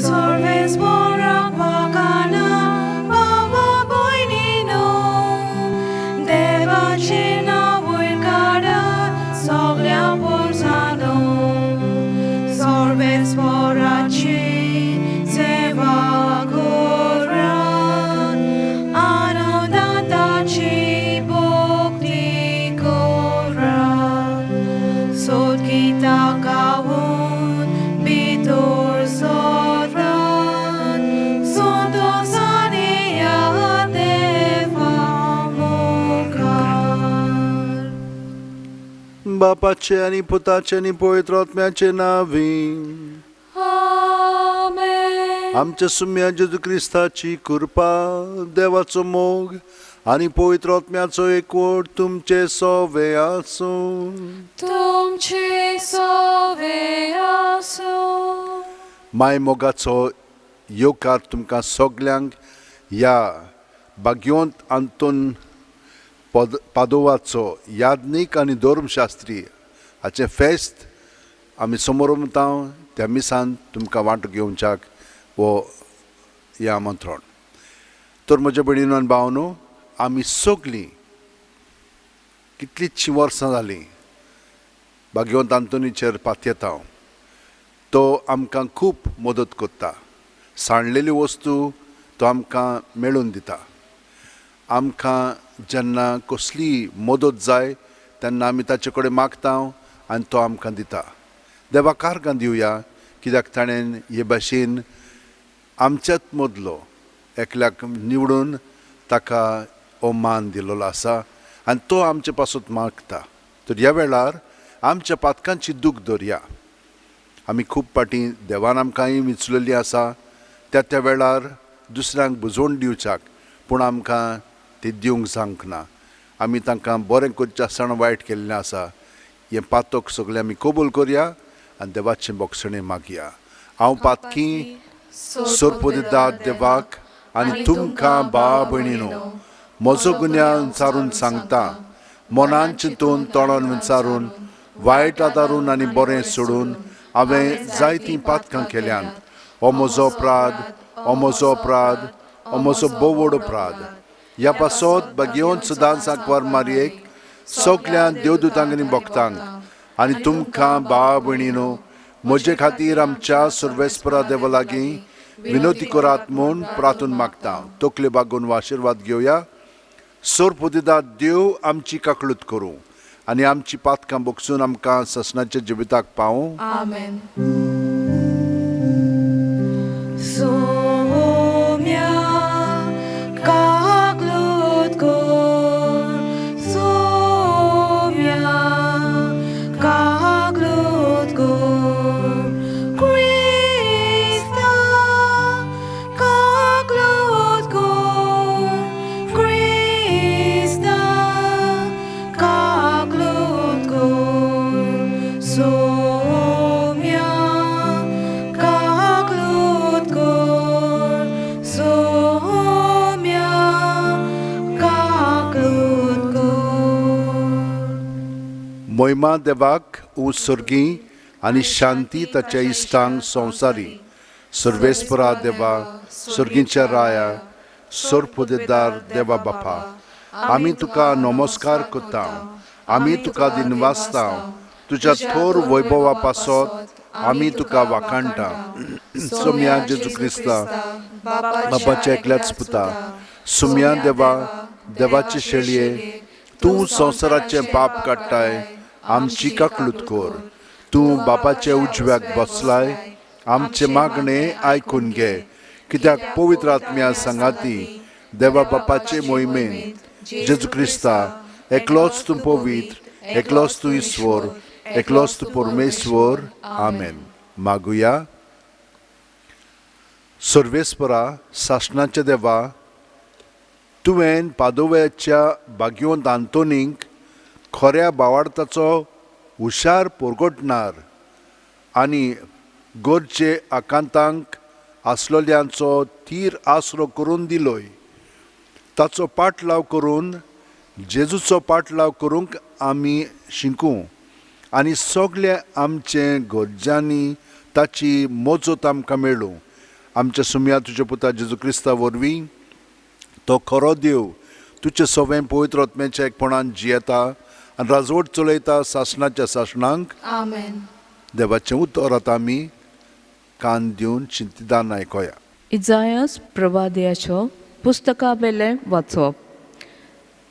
सर्वेस्पराक वाखाणा भावा भयणीनो, देवाचें नांव वयर काडात सगळ्या पुरसानो. सर्वेस्पराची सेवा करात, आनंदान ताची भक्ती करात. सोदगीतां गावन भितर सरात, संतोशान येयात देवा मुखार. बापाचे आनी पुताचे आनी पवित्र आत्म्याचे नांवी. आमेन. आमच्या सुम्या जेजू क्रिस्ताची कृपा, देवाचो मोग आनी पवित्र आत्म्याचो एकवट तुमचे सोवे आसूं. तुमचे सोवे आसूं. माय मोगाचो येवकार तुमकां सगल्यांक ह्या भाग्यवंत आंतोन पादोवाचो याज्ञीक आनी धर्मशास्त्री हाचें फेस्त आमी समोरमता. त्या मिसान तुमकां वांटो घेवच्याक हो हें आमंत्रण. तर म्हज्या भयणीनो आनी भावनो, आमी सगलीं कितलींचशीं वर्सां जालीं भाग्यवंत आंतोनीचेर पातयेता. तो आमकां खूब मदत करता. सांडलेल्यो वस्तू तो आमकां मेळोवन दिता. आमकां जेन्ना कसलीय मदत जाय तेन्ना आमी ताचे कडेन मागता आनी तो आमकां दिता. देवा कारगां दिवया, कित्याक ताणें हे भाशेन आमच्याच मदलो एकल्याक निवडून ताका हो मान दिल्लो आसा आनी तो आमचे पासत मागता. तर ह्या वेळार आमच्या पातकांची दूख धरया. आमी खूब फाटीं देवान आमकांय विचलेली आसा त्या त्या वेळार दुसऱ्यांक बुजोवन दिवच्याक, पूण आमकां ती दिवंक जावंक ना. आमी तांकां बरें करचें आसतना वायट केल्लें आसा. हें पातक सगळें आमी कबूल करया आनी देवाचें बोगसणें मागया. हांव पातकी सोरपोदिदाद देवाक आनी तुमकां भाव भयणीनो म्हजो गुन्यांव विचारून सांगता. मनान चिंतून, तोंडान विचारून, वायट आदारून आनी बरें सोडून हांवें जायतीं पातकां केल्यांत. हो म्हजो अपराध, हो म्हजो अपराध, हो म्हजो बोवड अपराध. ह्या पासत भाग्यवंत सदांच आंकवार मारयेक, सगल्या देवदूतांक आनी भक्तांक आनी तुमकां भाव भयणीनो म्हजे खातीर आमच्या सर्वेस्परा देवा लागीं विनोती करात म्हूण प्रार्थून मागता. तकले बागून हो आशिर्वाद घेवया. सोरपुदिदा देव आमची काकळूत करूं आनी आमची पातकां बोगसून आमकां ससनाच्या जिविताक पावूं. आमेन. सोम्या काकलूत कर, सोम्या काकलूत कर, क्रिस्ता काकलूत कर, क्रिस्ता काकलूत कर, सोम्या काकलूत कर, सोम्या काकलूत कर. मोहिमा देवाक सर्गी आनी शांती ताच्या इश्टांक संवसारी. सर्वेस्परा देवा, सर्गीच्या राया, सोरपुदेदार देवा बापा, आमी तुका नमस्कार करता, आमी तुका दिनवासता. तुज्या थोर वैभवा पासत आमी तुका वाखाणटा. सोम्या जेजू क्रिस्ता, बापाच्या एकल्याच पुता, सुम्या देवा, देवाचे शेळये, तूं संवसाराचें पाप काडटाय, आमची काकलूत कर. तूं बापाच्या उजव्याक बसलाय, आमचे मागणे आयकून घे. कित्याक पवित्र आत्म्या सांगाती देवा बापाचे मोहिमेन जेजू क्रिस्ता एकलोच तूं पवित्र, एकलोच तूं ईश्वर, एकलोच तूं परमेश्वर. आमेन. मागुया. सर्वेस्परा, सासणाच्या देवा, तुवें पादोव्याच्या भाग्यवंत आंतोनीक खऱ्या बावार्थाचो हुशार पोरगटणार आनी गरजे आकांतांक आसलोल्यांचो थीर आसरो करून दिलोय. ताचो पाटलाव करून जेजूचो पाटलाव करूंक आमी शिकूं आनी सगळे आमचे गरजांनी ताची मजत आमकां मेळूं. आमच्या सुमया तुज्या पुता जेजू क्रिस्ता वरवीं तो खरो देव तुजे सवें पवित्र आत्म्याच्या एकपणान जियेता आनी राजवट चलयता सासणाच्या सासणांक. आमेन. देवाचें उतर आतां आमी कान दिवन चिंतिदान आयकोया. इजायस प्रवाद्याचो पुस्तकावेलें वाचप.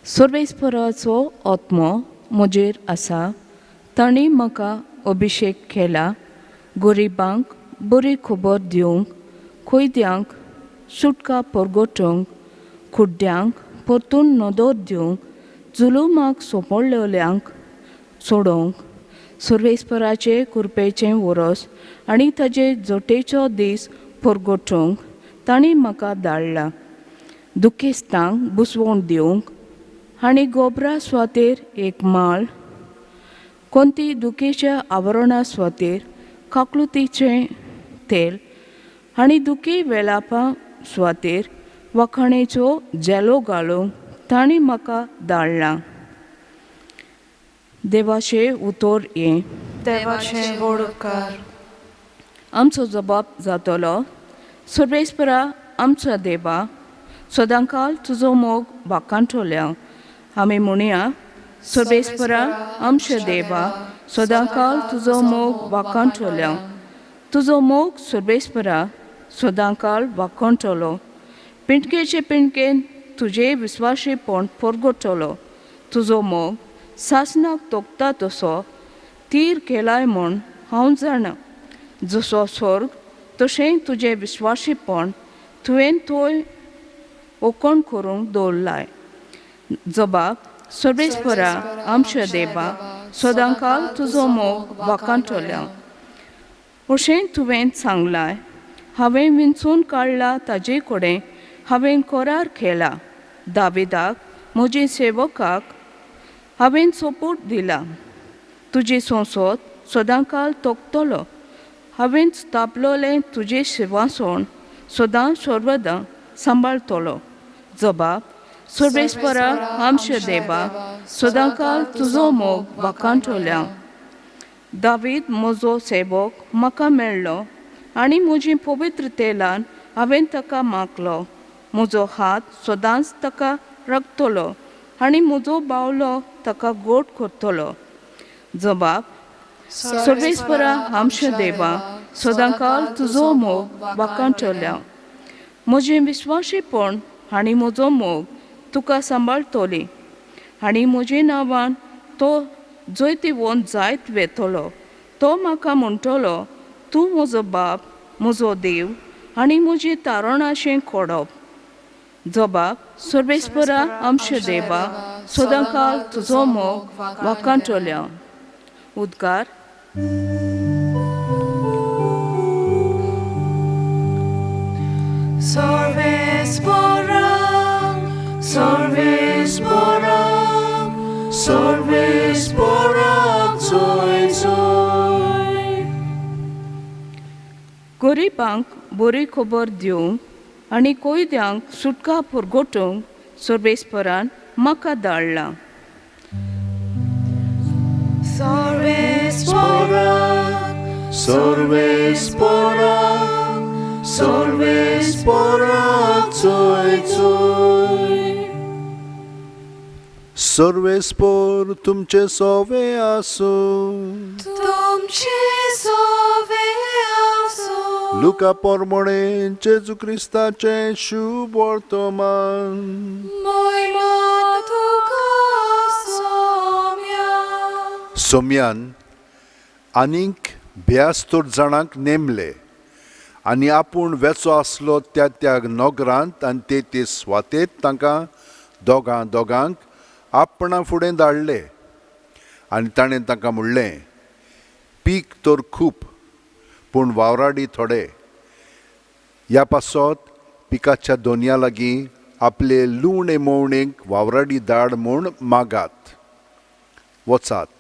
सर्वेस्पराचो आत्मो म्हजेर आसा, तांणी म्हाका अभिशेक केला गरिबांक बरी खबर दिवंक, कैद्यांक सुटका परगटूंक, कुड्ड्यांक परतून नदर दिवंक, जुलुमाक सोंपडलेल्यांक सोडोवंक, सर्वेस्पराचे कृपेचें वरस आनी ताजे जोटेचो दीस परगटूंक तांणी म्हाका धाडला, दुखेस्तांक बुसवण दिवंक आनी गोबरा स्वातेर एक माळ, कोणती दुखेच्या आवरणा स्वातेर काकलुतीचें तेल आनी दुखी वेलापा स्वातेर वखाणेचो झेलो घालूंक तांणी म्हाका धाडला. देवाचें उतर हें. देवाचे व्हड उपकार. आमचो जबाब जातलो. सर्वेस्परा आमच्या देवा, सदांकाल तुजो मोग वाखाणटल्या. आमी म्हणया, सर्वेस्परा आमच्या देवा, सदांकाल तुजो मोग वाखाणटल्या. तुजो मोग सर्वेस्परा सदांकाल वाखाणटलो. पिंटकेचे पिंटकेन तुजें विस्वाशीपण परगटलो. तुजो मोग सासणाक तोखता तसो तीर केलाय म्हूण हांव जाणा. जसो स्वर्ग तशें तुजें विस्वाशीपण तुवें थंय ओकोण करूंक दवरलाय. जबाब सर्वेस्परा आमच्या देवा, सदांकाल तुजो मोग वाखाणटल्या. अशें तुवें सांगलाय, हांवें विंचून काडला ताजे कडेन हांवें करार केला, दाविदाक म्हजे सेवकाक हांवें सोपूत दिला. तुजी संसद सदांकाल तोखतलो. हांवें स्थापलोलें तुजें शिवासण सदां सर्वदां सांबाळटलो. जबाब सर्वेस्परा आमच्या देवा, सदांकाल तुजो मोग वाखाणटल्या. दावीद म्हजो सेवक म्हाका मेळ्ळो आनी म्हजी पवित्र तेलान हांवें ताका मागलो. म्हजो हात सदांच ताका राखतलो आनी म्हजो बावलो ताका गोड करतलो. जबाब सर्वेस्परा आमच्या देवा, सदांकाल तुजो मोग वाखाणटल्या. म्हजें विस्वाशीपण आनी म्हजो मोग तुका सांबाळटली आनी म्हजे नांवान तो जैतिवंत जायत वेतलो. तो म्हाका म्हणटलो, तूं म्हजो बाप, म्हजो देव आनी म्हजें तारणाशें कोडप. जबाब सर्वेस्परा आमच्या देवा, सदांकाल तुजो मोग वाखाणटल्या. उद्गार. सर्वेस्परा, सर्वेस्परा, सर्वेस्परा चोय चोय. गरिबांक बरी खबर दिवंक आनी कैद्यांक सुटका पुरगोटूंक सर्वेस्परान म्हाका धाडला. सर्वेस्परा, सर्वेस्परा, सर्वेस्परा चोय चोय. सर्वेस्पर तुमचे सोवे आसूं. तुमचे सोवे आसूं. लुका पोरमोणे जेजू क्रिस्ताचें शुभ वर्तमान. मोयमा तुका सोम्या. सोम्यान आनीक 72 जाणांक नेमले आनी आपूण वेचो आसलो त्या त्या नगरांत आनी ते ते स्वातेत तांकां दोगां दोगांक आपणा फुडें धाडले. आनी ताणें तांकां म्हणलें, पीक तर खूब पूण वावराडी थोडे. ह्या पासत पिकाच्या दोनया लागीं आपले लुवणे मोवणेक वावराडी धाड म्हूण मागात. वचात,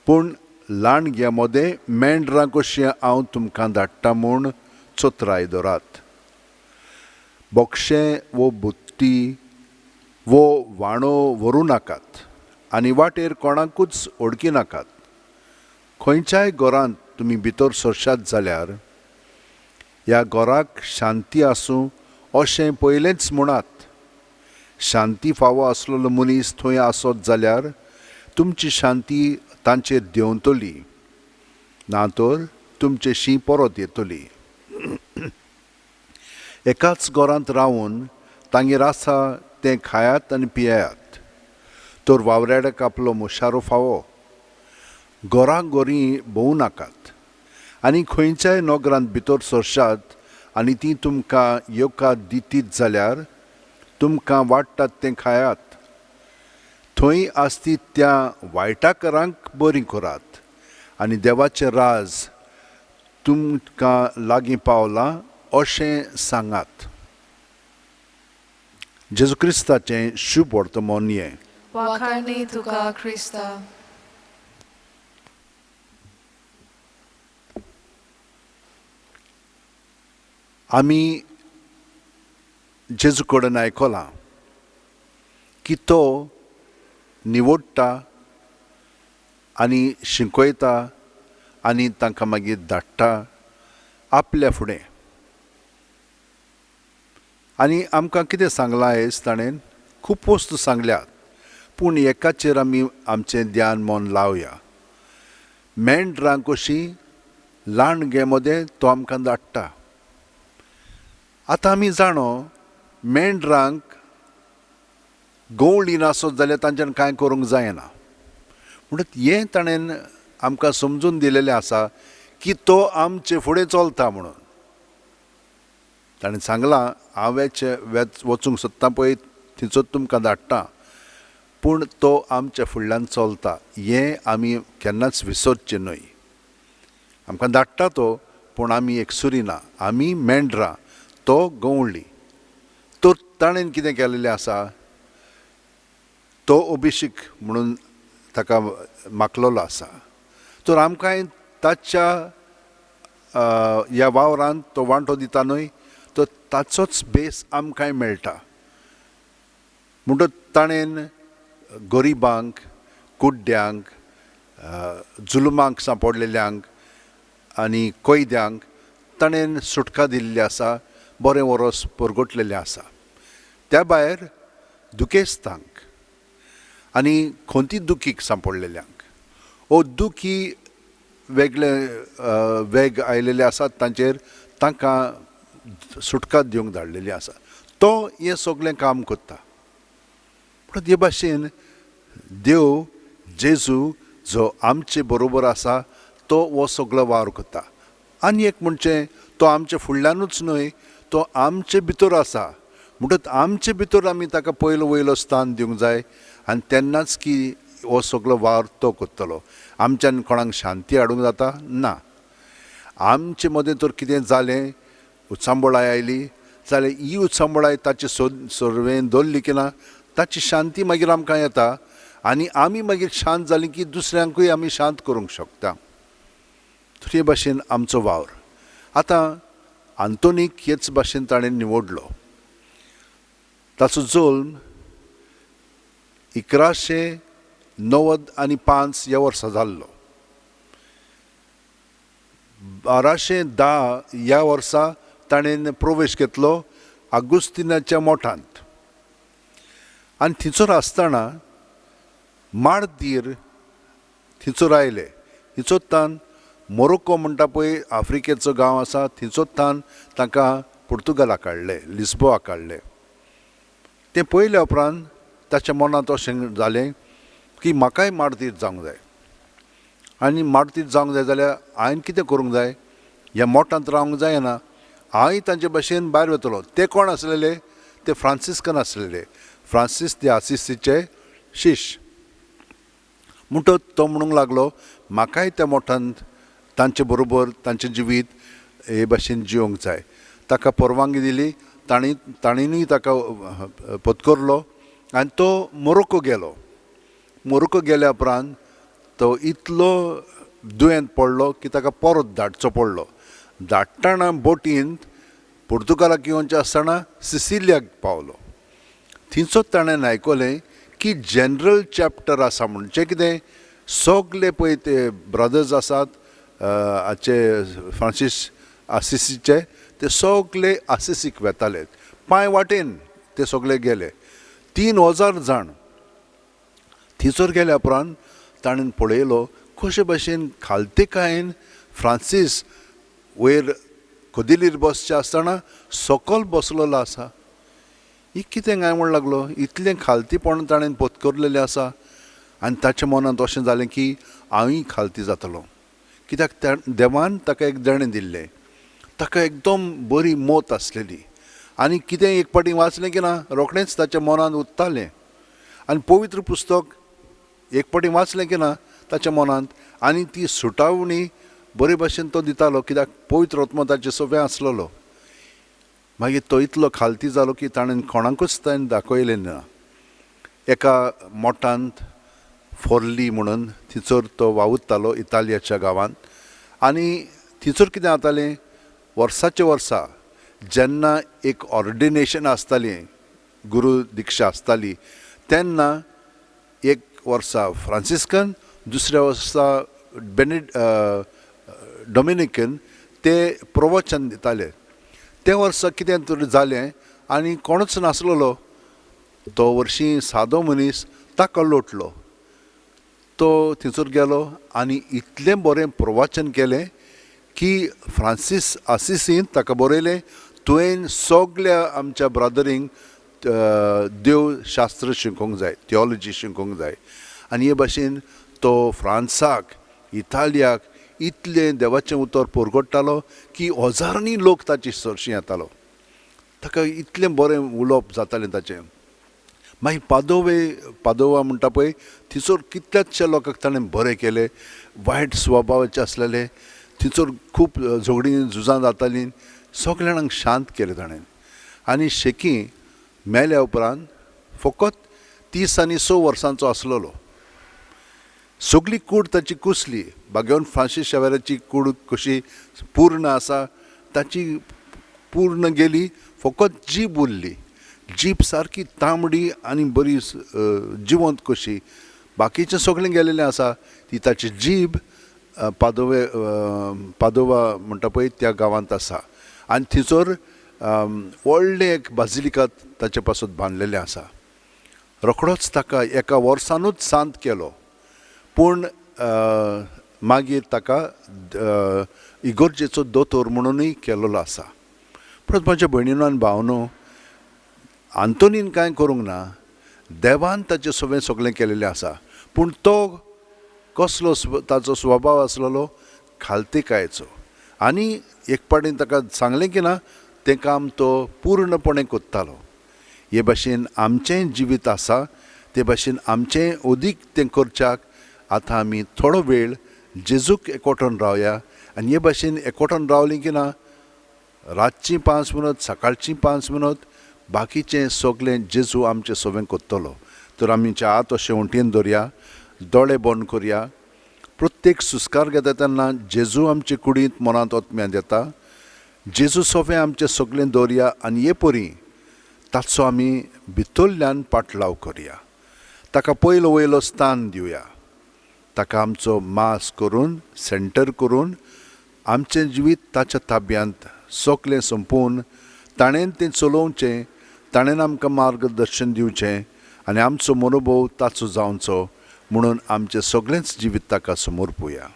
पूण ल्हान मदें मेंढरां कशीं हांव तुमकां धाडटा म्हूण चत्राय दवरात. बोक्षें वो बुत्ती वो वाणो व्हरूं नाकात आनी वाटेर कोणाकूच ओडकी नाकात. खंयच्याय घरांत तुमी भितर सरशात जाल्यार ह्या घराक शांती आसूं अशें पयलेंच म्हणात. शांती फावो आसलेलो मनीस थंय आसत जाल्यार तुमची शांती तांचेर देंवतली, ना तर तुमचे शी परत येतली. एकाच घरांत रावन तांगेर आसा तें खायात आनी पियात, तर वावराड्याक आपलो मुशारो फावो. घरां घरी भोंवू नाकात आनी खंयच्याय नगरांत भितर सरशात आनी ती तुमकां येवकार दितीत जाल्यार तुमकां वाडटात तें खायात. थंय आसतीत त्या वायटाकारांक बरीं करात आनी देवाचें राज तुमकां लागीं पावलां अशें सांगात. जेजू क्रिस्ताचें शुभ वर्तमान हें. वाखाणी तुका क्रिस्ता. आमी जेजू कडेन आयकलां की तो निवडटा आनी शिकयता आनी तांकां मागीर धाडटा आपल्या फुडें. आनी आमकां कितें सांगलां आयज ताणें खूब वस्तू सांगल्यात, पूण एकाचेर आमी आमचें ध्यान मन लावया. मेंढरां कशीं ल्हान गे मदें तो आमकां धाडटा. आतां आमी जाणो मेंढरांक गंवळी नासत जाल्यार तांच्यान कांय करूंक जायना. म्हणटच हें ताणें आमकां समजून दिलेलें आसा की तो आमचे फुडें चलता म्हणून. ताणें सांगलां हांव वचूंक सोदता पळय थंयचो तुमकां धाडटा, पूण तो आमच्या फुडल्यान चलता हें आमी केन्नाच विसरचें न्हय. आमकां धाडटा तो, पूण आमी एकसुरी ना, आमी मेंढरां, तो गंवळी. तर ताणें कितें केलेलें आसा, तो अभिषेक म्हणून ताका मागलेलो आसा. तर आमकांय ताच्या ह्या वावरांत तो वांटो दिता न्हय, तर ताचोच बेस आमकांय मेळटा. म्हणटच ताणें गरिबांक, कुड्ड्यांक, जुलमांक सांपडलेल्यांक आनी कैद्यांक ताणें सुटका दिल्ली आसा, बरें वरस परगटलेलें आसा. त्या भायर दुखेस्तांक आनी खंती दुखीक सांपडलेल्यांक ओ दुखी वेगळे वेग आयलेले आसात तांचेर तांकां सुटका दिवंक धाडलेली आसा. तो हें सगळें काम करता. पूण हे भाशेन देव जेजू जो आमचे बरोबर आसा तो हो सगळो वावर करता. आनी एक म्हणचें तो आमचे फुडल्यानूच न्हय, तो आमचे भितर आसा. म्हणटच आमचे भितर आमी ताका पयलो वयलो स्थान दिवंक जाय आनी तेन्नाच की हो सगळो वावर तो करतलो. आमच्यान कोणाक शांती हाडूंक जाता ना. आमचे मदें तर कितें जालें, उचांबळाय आयली जाल्यार ही उचांबळाय ताचे सर्वेन दवरली की ना ताची शांती मागीर आमकां येता आनी आमी मागीर शांत जालीं की दुसऱ्यांकूय आमी शांत करूंक शकता. तर हे भाशेन आमचो वावर. आतां आंतोनीक हेच भाशेन ताणें निवडलो. ताचो जल्म 1195 ह्या वर्सा जाल्लो. 1210 ह्या वर्सा ताणें प्रवेश घेतलो आगुस्तिनाच्या मोठांत आनी थंयसर आसतना मार्दीर थंयसर आयले. थंयसर मोरोक्को म्हणटा पळय आफ्रिकेचो गांव आसा, थंयसर तांकां पुर्तुगालाक काडले, लिस्बोआक काडले. तें पळयल्या उपरांत ताच्या मनांत अशें जालें की म्हाकाय मार्तीर जावंक जाय आनी मार्तीर जावंक जाय जाल्यार हांवें कितें करूंक जाय, ह्या मोठांत रावंक जायना, हांवूय तांचे भाशेन भायर वतलो. ते कोण आसलेले, ते फ्रांसिस्कन आसलेले, फ्रांसीस दे आसिसीचे शिश्य. म्हणटच तो म्हणूंक लागलो म्हाकाय त्या मोठांत तांचे बरोबर तांचें जिवीत हे भाशेन जिवंक जाय. ताका परवानगी दिली, ताणेनूय ताका पत्करलो आनी तो मोरोक्को गेलो. मोरोक्को गेल्या उपरांत तो इतलो दुयेंत पडलो की ताका परत धाडचो पडलो. धाडटना बोटींत पुर्तुगालाक येवचें आसतना सिसिलियाक पावलो. थंयसर ताणें आयकलें की जनरल चॅप्टर आसा, म्हणजे कितें सगले पळय ते ब्रदर्स आसात हाचे फ्रांसीस आसिसीचे, ते सगले आसिसीक वेताले. पांय वाटेन ते सगले गेले, 3000 जाण. थंयसर गेल्या उपरांत ताणें पळयलो कशे भशेन खालतेकायेन फ्रांसीस वयर कदेलीर बसचे आसतना सकयल बसलेलो आसा. ही कितें काय म्हण लागलो, इतलें खालतीपण ताणें पत्करलेलें आसा. आनी ताच्या मनांत अशें जालें की हांवूय खालती जातलो, कित्याक त्या देवान ताका एक देणें दिल्लें, ताका एकदम बरी मोत आसलेली आनी कितें एक फावटी वाचलें की ना रोखडेंच ताच्या मनांत उत्तालें. आनी पवित्र पुस्तक एक फावटी वाचलें की ना ताच्या मनांत, आनी ती सुटावणी बरे भशेन तो दितालो, कित्याक पवित्र आत्मो ताचे सगळें आसलेलो. मागीर तो इतलो खालती जालो की ताणें कोणाकूच ताणें दाखयलें ना. एका मोठांत फोर्ली म्हणून थंयसर तो वावुरतालो इतालियाच्या गांवांत. आनी थंयसर कितें जातालें, वर्साचे वर्सा जेन्ना एक ऑर्डिनेशन आसतालें, गुरू दिक्षा आसताली, तेन्ना एक वर्सा फ्रांसिस्कन, दुसऱ्या वर्सा डॉमिनिकन ते प्रवचन दिताले. ते वर्सा कितें तर जालें आनी कोणूच नासलेलो. तो वर्शी सादो मनीस ताका लोटलो, तो थंयसर गेलो आनी इतलें बरें प्रवचन केलें की फ्रांसीस आसिसीन ताका बरयलें, तुवें सगल्या आमच्या ब्रदरींक देवशास्त्र शिकोवंक जाय, थियोलॉजी शिकोवंक जाय. आनी हे भाशेन तो फ्रांसाक, इतालियाक इतलें देवाचें उतर परगट्टालो की हजारांनी लोक ताचे सरशी येतालो. ताका इतलें बरें उलोवप जातालें ताचें. मागीर पादोवा म्हणटा पळय, थंयसर कितल्याचशा लोकांक ताणें बरें केलें, वायट स्वभावाचे आसलेले, थंयसर खूब झगडीं झुजां जातालीं, सगल्या जाणांक शांत केलें ताणें. आनी शेकी मेल्या उपरांत फकत 30 आनी 6 वर्सांचो आसलेलो. सगली कूड ताची कुसली, बागेवन फ्रांसीस शेवेराची कूड कशी पूर्ण आसा ताची पूर्ण गेली, फकत जीब उरली. जीब सारकी तांबडी आनी बरी जिवंत कशी, बाकीचें सगळें गेलेलें आसा. ती ताची जीब पादोवा म्हणटा पळय त्या गांवांत आसा. आनी थंयसर व्हडलें एक बाजिलिका ताचे पासत बांदलेलें आसा. रोखडोच ताका एका वर्सानूच शांत केलो, पूण मागीर ताका इगोर्जेचो दोतोर म्हणुनूय केल्लो आसा. परत म्हज्या भयणीनो आनी भावनो, आंतोनीन कांय करूंक ना, देवान ताचें सगळें सगळें केलेलें आसा. पूण तो कसलो ताचो स्वभाव आसलेलो खालतेकायेचो. आनी एक फावटी ताका सांगलें की ना तें काम तो पूर्णपणे करतालो. हे भाशेन आमचें जिवीत आसा, ते भाशेन आमचें अदीक तें करच्याक आतां आमी थोडो वेळ जेजूक एकवटून रावया. आनी हे भाशेन एकवटून रावलीं की ना, रातचीं 5 मिनट, सकाळचीं 5 मिनट, बाकीचें सगळें जेजू आमचें सगळें करतलो. तर आमचे हात अशें वण्टीन दवरया, दोळे बंद करया. प्रत्येक सुस्कार घेता तेन्ना जेजू आमचे कुडींत मनांत आत्म्यांत येता. जेजू सगळें आमचें सगळें दवरया आनी हे परी ताचो आमी भितरल्यान पाटलाव करया. ताका पयलो वयलो स्थान दिवया. ताका आमचो मास करून, सेंटर करून आमचें जिवीत ताच्या ताब्यांत सगळें संपोवन ताणें तें चलोवचें, ताणें आमकां मार्गदर्शन दिवचें आनी आमचो मनोभव ताचो जावचो म्हणून आमचें सगळेंच जिवीत ताका समर्पुया.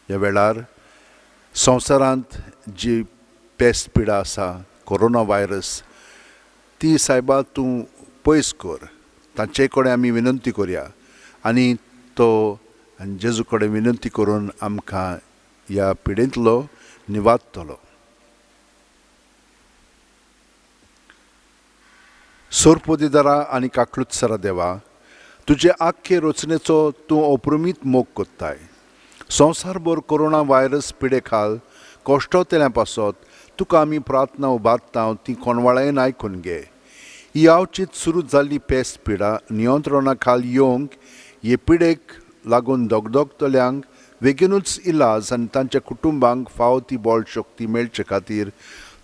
ह्या वेळार संवसारांत जी पेस्ट पिडा आसा, कोरोना व्हायरस, ती सायबा तूं पयस कर. ताचे कडेन आमी विनंती करया आनी तो आनी जेजू कडेन विनंती करून आमकां ह्या पिडेंतलो निवादतलो. सोरपोदिदारा आनी काकलुत्सरा देवा, तुजे आख्खे रचनेचो तूं अप्रमीत मोग कोत्ताय. संवसारभर कोरोना व्हायरस पिडे खाल कश्टोतेल्या पासत तुका आमी प्रार्थना उबारता, ती कोणवाळायेन आयकून घे. ही आवचीत सुरू जाल्ली पेस्ट पिडा नियंत्रणा खाल येवंक, हे पिडेक लागून दगदगतल्यांक बेगीनूच इलाज आनी तांच्या कुटुंबांक फावो ती बळ शक्ती मेळचे खातीर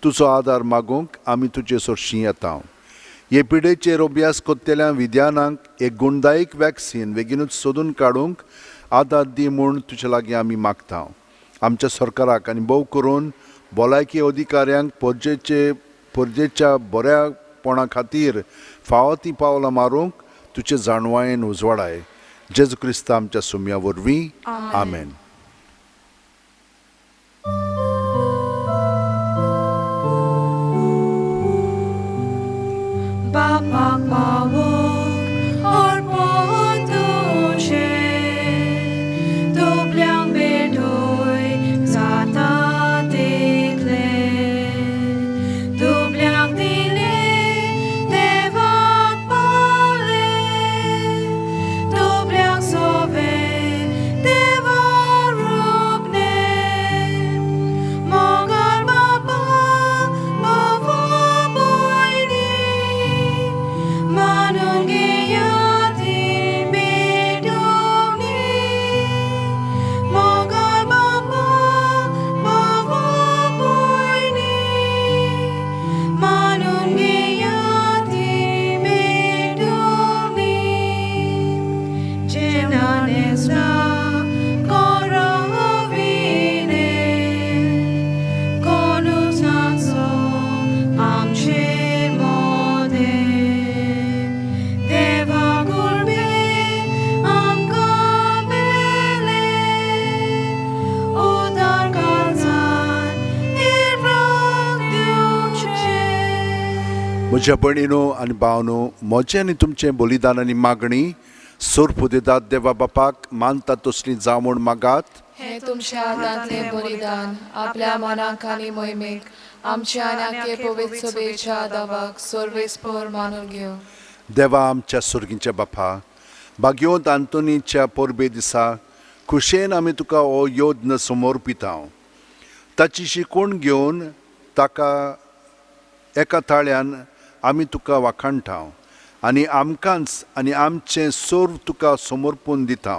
तुजो आदार मागूंक आमी तुजे सरशीं येता. हे पिडेचेर अभ्यास करतल्या विद्यानांक एक गुणदायक वॅक्सीन बेगीनूच सोदून काडूंक आदार दी म्हूण तुजे लागीं आमी मागता. आमच्या सरकाराक आनी भोव करून भलायकी अधिकाऱ्यांक परजेच्या बऱ्यापणा खातीर फावो ती पावलां मारूंक तुजे जाणवायेन उजवाडाय. जेजू क्रिस्ता आमच्या सुम्या वरवीं, आमेन. बापाक पावोंक अर्पण तुजें, दुबल्यांक भेटय जाता तितलें, दुबल्यांक दिलें देवाक पावलें, दुबल्यांक सोबें देवा रूपणें, मोगाळ बापा भावा भयणी, मानून घेयात ही भेटवणी, मोगाळ बापा भावा भयणी, मानून घेयात ही भेटवणी. जेवणानेसना कोराविने, कोणूच नाचो आमचे मोदें, देवा गुरबें आमकां मेळ्ळें, उदार काळजान इर्राक दिवचें. म्हज्या भयणीनो आनी भावनो, म्हजें आनी तुमचें बलिदान आनी मागणी सोरपुदेदात देवा बापाक मानता तसली जावं म्हूण मागात. हें तुमच्या हातांतलें बलिदान आपल्या मनाक आनी मोहिमेक आमच्या आनी आख्खे पवित्र सभेच्या दावाक सर्वेस्पर मानून घेवं. देवा आमच्या सुर्गीच्या बापा, भाग्यवंत आंतोनीच्या परबे दिसा खुशयेन आमी तुका हो यज्ञ समर्पिता. ताची शिकवण घेवन ताका एका ताळ्यान आमी तुका वाखाणटा आनी आमकांच आनी आमचें सर्व तुका समर्पून दिता.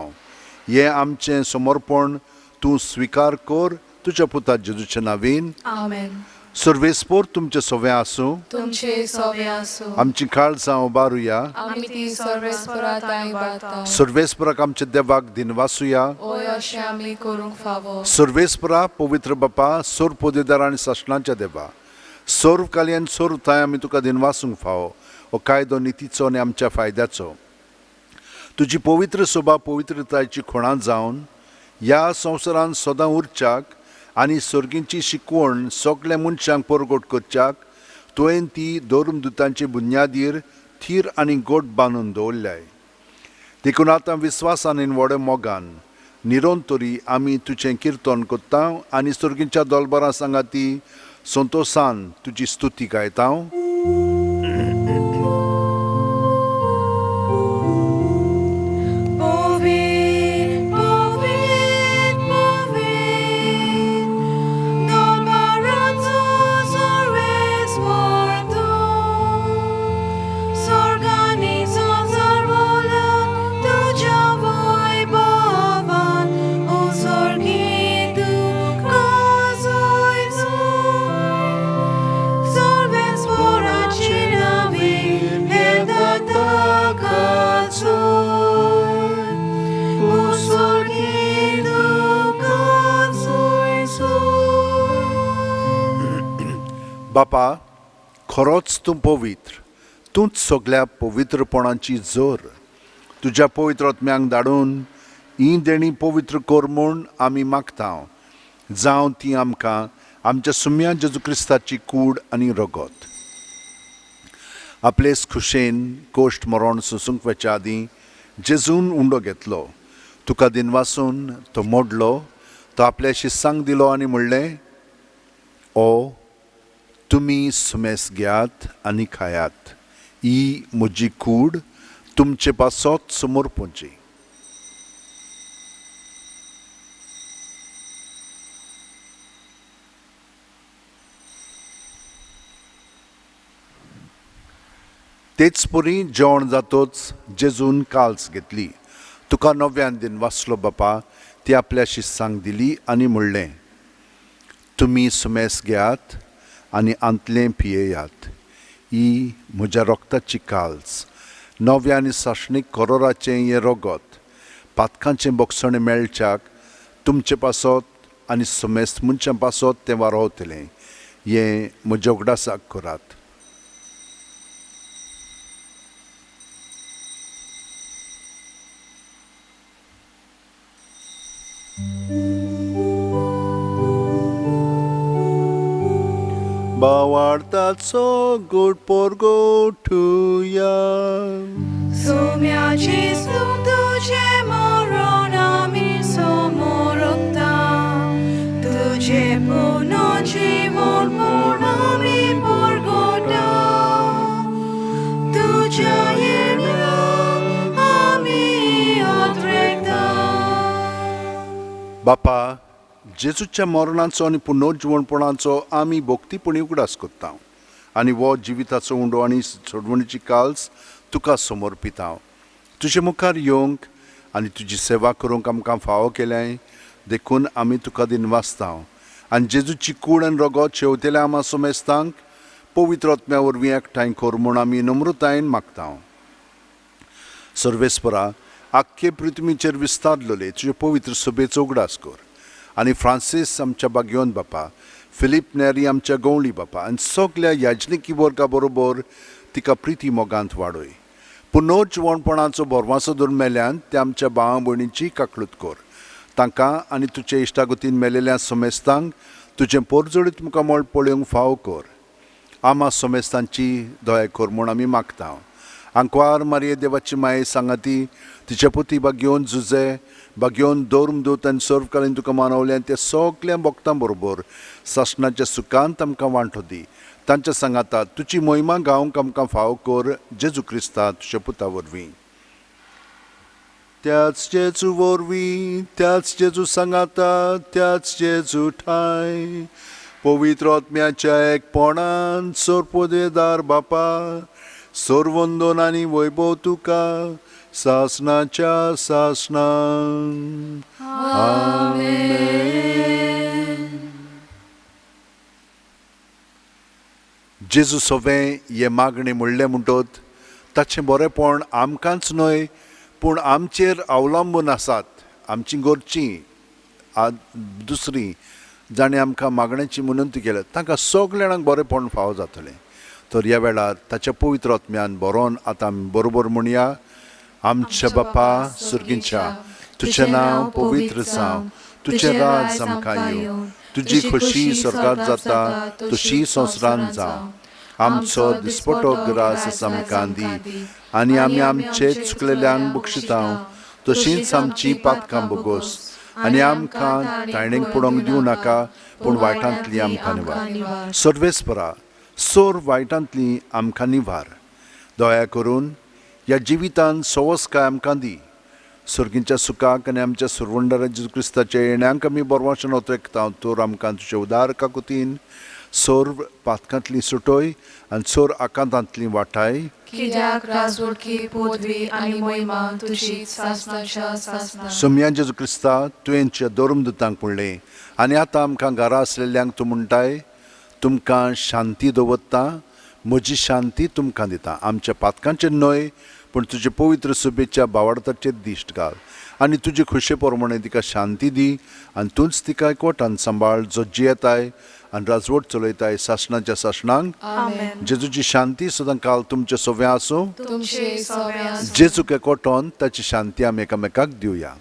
हें आमचें समर्पण तूं स्विकार कर तुज्या पुता जेजूच्या नांवान. आमेन. सर्वेस्पोर तुमचें सोवें आसूं. तुमचे सोवें आसूं. आमची काळजां उबारुया. आमी ती सर्वेस्परा तांय बारता. सर्वेस्पराक आमच्या देवाक दिनवासुया. ओय अशें आमी करूंक फावो. सर्वेस्परा पवित्र बापा, सोर पोदेदार आनी सासणाच्या देवा, सर्व कालयन सर्व थांय आमी तुका दिनवासूंक फावो. हो कायदो नितीचो आनी आमच्या फायद्याचो. तुजी पवित्र सोबा पवित्रतायेची खुणां जावन ह्या संवसारांत सदां उरच्याक आनी सर्गींची शिकवण सगल्या मनशांक परगट करच्याक तुवें ती धर्मदुतांचे बुन्यादीर थीर आनी गोट बांदून दवरल्याय. देखून आतां विस्वासान आनी व्हड्या मोगान निरंतरी आमी तुजें किर्तन करता आनी सर्गींच्या दोलबरां सांगाती संतोसान तुजी स्तुती गायता. Povid, povid, povid, dolbaranzo sorves mortu, sorganizo zarvola tuja vaibhavan, o sorgitu kazoy sorves morachinavi, edata kazoy. O sorgidu kazoy soy. बापा, खरोच तूं पवित्र, तूंच सगल्या पवित्रपणाची जोर. तुज्या पवित्र आत्म्यांक धाडून ही देणी पवित्र कर म्हूण आमी मागता. जावं ती आमकां आमच्या सुम्या जेजू क्रिस्ताची कूड आनी रगत. आपलेच खुशेन कोश्ट मरण सोसूंक वचच्या आदीं जेजून उंडो घेतलो, तुका दिनवासून तो मोडलो, तो आपल्या शिस्सांक दिलो आनी म्हणलें, ओ तुमी सुमेस घेयात आनी खायात, ही म्हजी कूड तुमचे पासत समर्पूची. तेच परी जेवण जातोच जेजून काल्स घेतली, तुका नव्यान दिन वाचलो बापा, ती आपल्या शिस्सांक दिली आनी म्हणलें, तुमी सुमेस घेयात आनी आंतलें पियेयात, ही म्हज्या रोगताची काल्स, नव्या आनी सासणीक करोराचें हें रगत, पातकांचें बोगसणें मेळच्याक तुमचे पासत आनी समेस्त मनशां पासत तें वारोवतलें. हें म्हज्या उगडासाक करात. बावार्ताचो गोड पोरगोठुया. सोम्या जेजू तुजें मरण आमी समोरता, तुजें पुनर्जीवनपण आमी परगटा, तुज्या येण्याक आमी अद्रेकता. बापा, जेजूच्या मरणाचो आनी पुनर्जिवणपणाचो आमी भक्तीपणी उगडास करता आनी हो जिविताचो उंडो आनी सोडवणीची काल्स तुका समर्पिता. तुजे मुखार येवंक आनी तुजी सेवा करूंक आमकां फावो केल्याय देखून आमी तुका दिनवासता. आनी जेजूची कूड आनी रगत शेवतेल्या आमा समेस्तांक पवित्र आत्म्या वरवीं एकठांय कर म्हूण आमी नम्रतायेन मागता. सर्वेस्परा, आख्खे पृथ्वीचेर विस्तारलेले तुजे पवित्र सभेचो उगडास कर आनी फ्रांसीस आमच्या बागयोन बापा, फिलीप नेरी आमच्या गवळी बापा आनी सगल्या याजनिकी वर्गा बरोबर तिका प्रिती मोगांत वाडय. पुनर्जिवणपणाचो भरवासो धरून मेल्यान त्या आमच्या भावा भयणीची काकळूत कर. तांकां आनी तुजे इश्टागतीन मेलेल्या समेस्तांक तुजें पोरजोळीत मुखामळ पळोवंक फावो कर. आमा समेस्तांची दया कर म्हूण आमी मागता. आंकवार मारये देवाची माये सांगाती तिच्या पुती बागयोन जुजे बागयोन धर्मदूत आनी सर्वकालीन तुका मानवलें ते सगल्या भक्तां बरोबर सासणाच्या सुखांत आमकां वांटो दी. तांच्या सांगाता तुजी मोहिमा गावंक आमकां फावो कर जेजू क्रिस्ता तुज्या पुता वरवीं. त्याच जेजू वरवीं, त्याच जेजू सांगाता, त्याच जेजू ठाय पवित्र आत्म्याच्या एकपणान सोरपोदेदार बापा, सर्वंदन आनी वैभव तुका सासणाच्या सासणान. आमेन. जेजू सवें हें मागणें म्हणलें म्हणटत ताचें बरेंपण आमकांच न्हय पूण आमचेर अवलंबून आसात आमची घरचीं दुसरीं जाणें आमकां मागण्याची विनंती केल्या तांकां सगल्या जाणांक बरेंपण फावो जातलें. तर ह्या वेळार ताच्या पवित्र आत्म्यान बरोवन आतां आमी बरोबर म्हणया. आमच्या बापा सुर्गींच्या, तुजें नांव पवित्र जावं, तुजें राज आमकां येवं, तुजी खोशी स्वर्गात जाता तशी संवसारांत जावं. आमचो दिसपटो ग्रास आमकां दी आनी आमी आमचे चुकलेल्यांक बक्षिता तशींच आमची पातकां बोगोस आनी आमकां ताणेक पडोवंक दिवं नाका पूण वायटांतली आमकां निवार. सर्वेस्परा, सोर वायटांतली आमकां निवार. दया करून ह्या जिवितान सवसकाय आमकां दी. सर्गींच्या सुखाक आनी आमच्या सुरवंडारा जेजू क्रिस्ताच्या येण्याक आमी बरवाशन ओतरेकता तर आमकां तुजे उदार काकुतीन सोर पातकांतली सुटोय आनी सोर आकांतांतली वाटाय. कित्याक राजवटकी पदवी आनी मोहिमा तुजी सासणाच्या सासणाक. सोमया जेजू क्रिस्ता, तुवें तुज्या धर्मदूतांक म्हणलें आनी आतां आमकां घरा आसलेल्यांक तूं म्हणटाय, तुमकां शांती दवरता, म्हजी शांती तुमकां दिता. आमच्या पातकांचेर न्हय पूण तुजे पवित्र सुबेच्या बावडताचेर दिश्ट घाल आनी तुजे खुशे प्रमाणे तिका शांती दी आनी तूंच तिका एकवटान सांबाळ जो जियेताय आनी राजवट चलयताय सासणाच्या सासणांक. आमेन. जेजूची शांती सदां काल तुमचे सोव्या आसूं. तुमचे सोवे आसूं. जेजूक एकवटोन ताची शांती आमी एकामेकाक दिवया.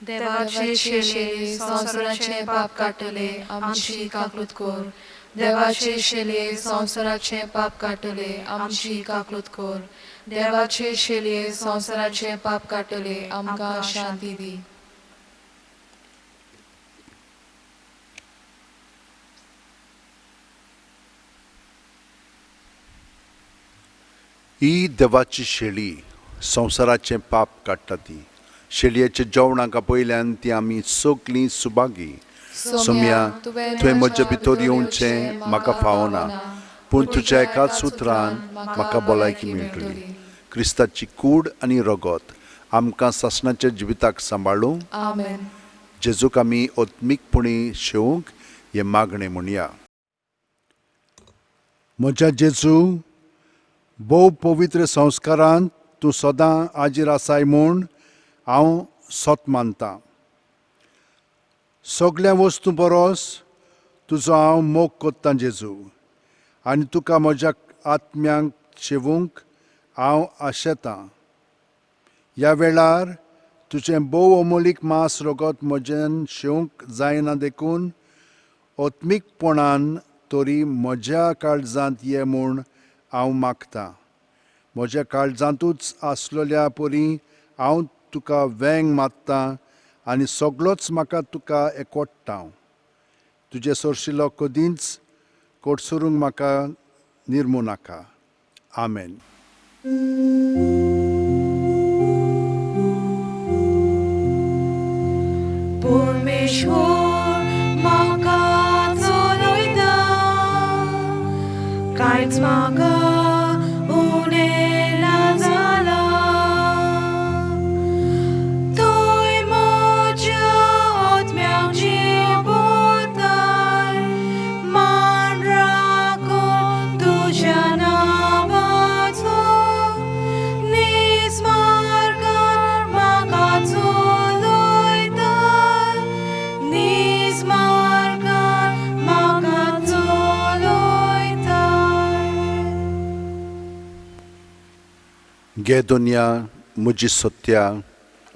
देवाचे शेले संवसाराचे पाप काडटले आमची काकूत कर. देवाचे शेले संवसाराचे पाप काडटले आमची काकूत कर. देवाचे शेले संवसाराचे पाप काडटले आमकां शांती दी. ही देवाची शेळी संवसाराचें पाप काडटा ती शेळयेच्या जेवणाक पयल्यान ती आमी सगलीं सुभागी. सोमया, तुवें म्हज्या भितर येवचें म्हाका फावना पूण तुज्या एकाच उतरान म्हाका भलायकी मेळटली. क्रिस्ताची कूड आनी रगत आमकां सासणाच्या जिविताक सांबाळूं. आमेन. जेजूक आमी आत्मीकपणी शेवंक हें मागणें म्हणया. म्हज्या जेजू, भोव पवित्र संस्कारान तूं सदां हाजीर आसाय म्हूण हांव सत मानतां. सगल्या वस्तूं परस तुजो हांव मोग कोत्तां जेजू, आनी तुका म्हज्या आत्म्यांक शेवूंक हांव आशेतां. ह्या वेळार तुजें भोव अमोलीक मांस रगत म्हज्यान शेवंक जायना देखून आत्मीकपणान तरी म्हज्या काळजांत ये म्हूण हांव मागतां. म्हज्या काळजांतूच आसलेल्या परी हांव तुका वेंग मारतां आनी सगळोच म्हाका तुका एकवटता. तुजे सरशिलो कदींच कोटसरूंक म्हाका निर्मू नाका. आमेन. परमेश्वर म्हाका चलयता, कांयच म्हाका उणें ना जालां. तूंय म्हज्या आत्म्याक जीव भरताय, मान राखून तुज्या नांवाचो, नीज मार्गार म्हाका चलयता, नीज मार्गार म्हाका चलयता. घे दुनिया म्हजी सत्या,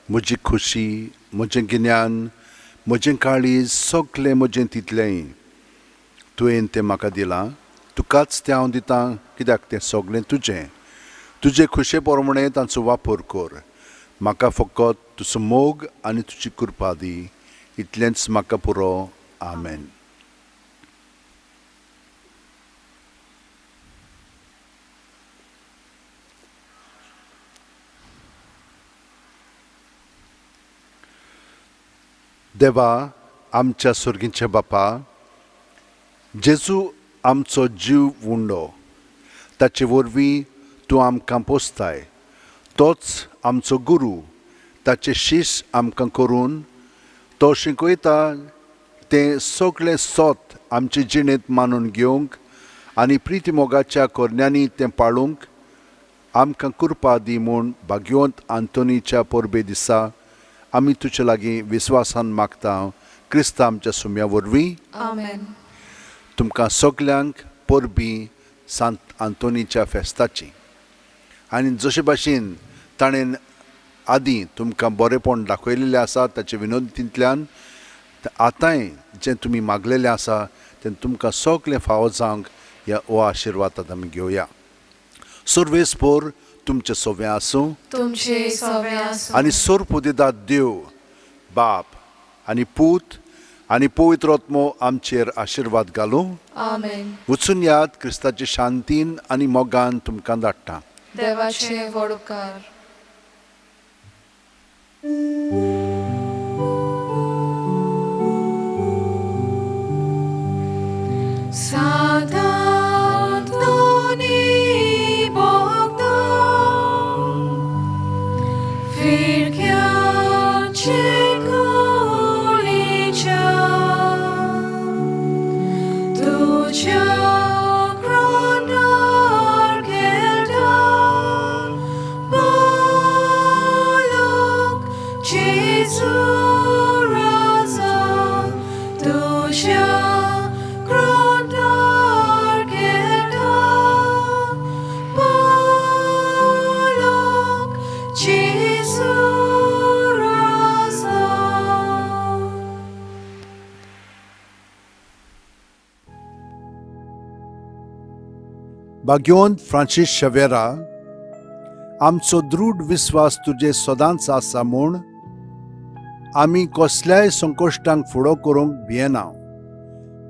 म्हजी खुशी, म्हजें गिन्यान, म्हजें काळीज, सगलें म्हजें तितलेंय तुवें तें म्हाका दिलां. तुकाच तें हांव दितां, कित्याक तें सगलें तुजें. तुजे खुशे प्रमाणें तांचो वापर कर. म्हाका फकत तुजो मोग आनी तुजी कृपा दी, इतलेंच म्हाका पुरो. आमेन. देवा आमच्या सर्गीच्या बापा, जेजू आमचो जीव उंडो, ताचे वरवीं तूं आमकां पोसताय. तोच आमचो गुरू, ताचे शीस आमकां करून तो शिकयता तें सगळें सत आमचे जिणेंत मानून घेवंक आनी प्रिती मोगाच्या करण्यांनी तें पाळूंक आमकां कृपा दी म्हूण भाग्यवंत आंतोनीच्या परबे दिसा आमी तुजे लागीं विस्वासान मागता, क्रिस्ता आमच्या सुम्या वरवीं. आमेन. तुमकां सगल्यांक परबीं सांत आंतोनीच्या फेस्ताची. आनी जशे भाशेन ताणें आदीं तुमकां बरेपण दाखयलेलें आसा ताचे विनोदींतल्यान, आतांय जें तुमी मागलेलें आसा तें तुमकां सगलें फावो जावंक ह्या हो आशिर्वाद आतां आमी घेवया. सर्वेस्पोर तुमचें सोवें आसूं, तुमचे सवे आसूं, आनी सोरपुदिदात देव बाप आनी पूत आनी पवित्र आत्मो आमचेर आशिर्वाद घालूं. आमेन. वचून याद क्रिस्ताचे शांतीन आनी मोगान तुमकां धाडटा. देवाचे व्हड उपकार. सांत आंतोनी भक्ता, फिरक्याचे कुडीच्या, तुज्या क्रोनार खेळटा बालक जेजू राजा, तुज्या क्रोनार खेळटा बालक जेजू राजा. भाग्यवंत फ्रांसीस शवेरा, आमचो दृढ विस्वास तुजे सदांच आसा म्हूण आमी कसल्याय संकश्टांक फुडो करूंक भियेना,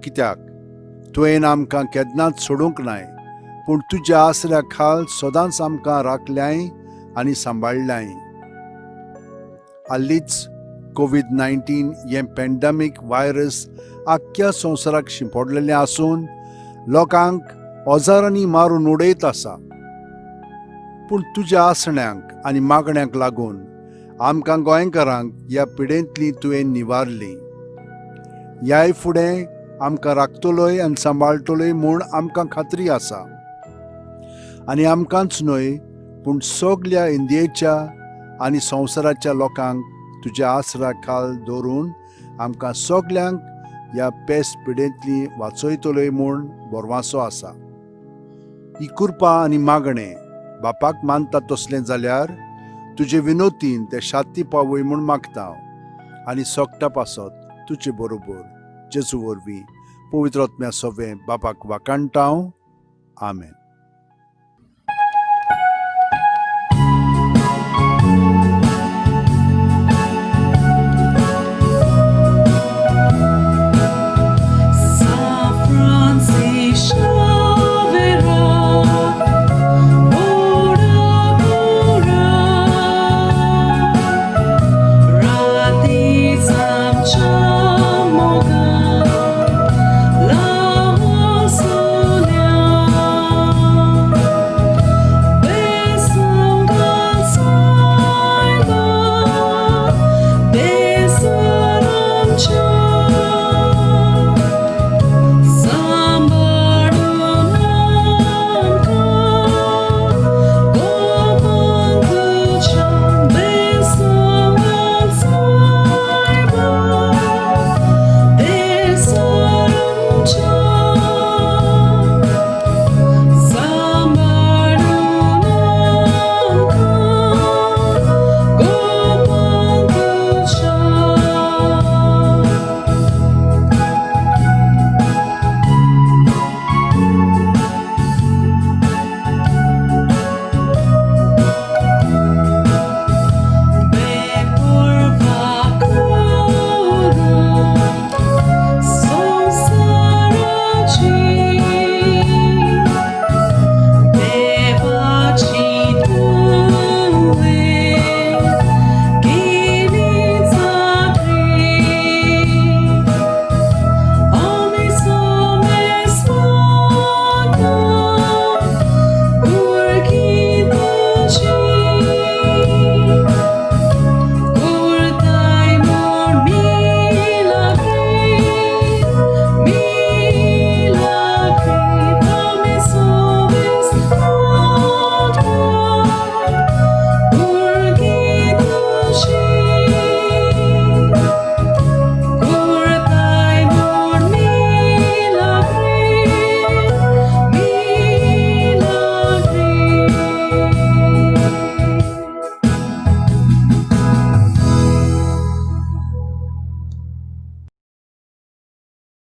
कित्याक तुवें आमकां केन्नाच सोडूंक नाय, पूण तुज्या आसऱ्या खाल सदांच आमकां राखल्याय आनी सांबाळ्ळ्याय. हालींच कोवीड-19 हें पॅन्डेमीक व्हायरस आख्ख्या संवसाराक शिंपडलेलें आसून लोकांक हजारांनी मारून उडयत आसा. पूण तुज्या आसण्यांक आनी मागण्यांक लागून आमकां गोंयकारांक ह्या पिडेंतली तुवें निवारली. ह्याय फुडें आमकां राखतलोय आनी सांबाळटलोय म्हूण आमकां खात्री आसा. आनी आमकांच न्हय पूण सगल्या इंडियेच्या आनी संवसाराच्या लोकांक तुज्या आसरा खाल दवरून आमकां सगल्यांक ह्या पेस पिडेंतली वाचयतलोय म्हूण बोरवासो आसा. ही कृपा आनी मागणें बापाक मानता तसलें जाल्यार तुजे विनोतीन ते शाती पावय म्हूण मागता हांव आनी सोगटा पासत तुजे बरोबर जेजू वरवीं पवित्र आत्म्या सोवें बापाक वाकाणटा हांव. आमेन.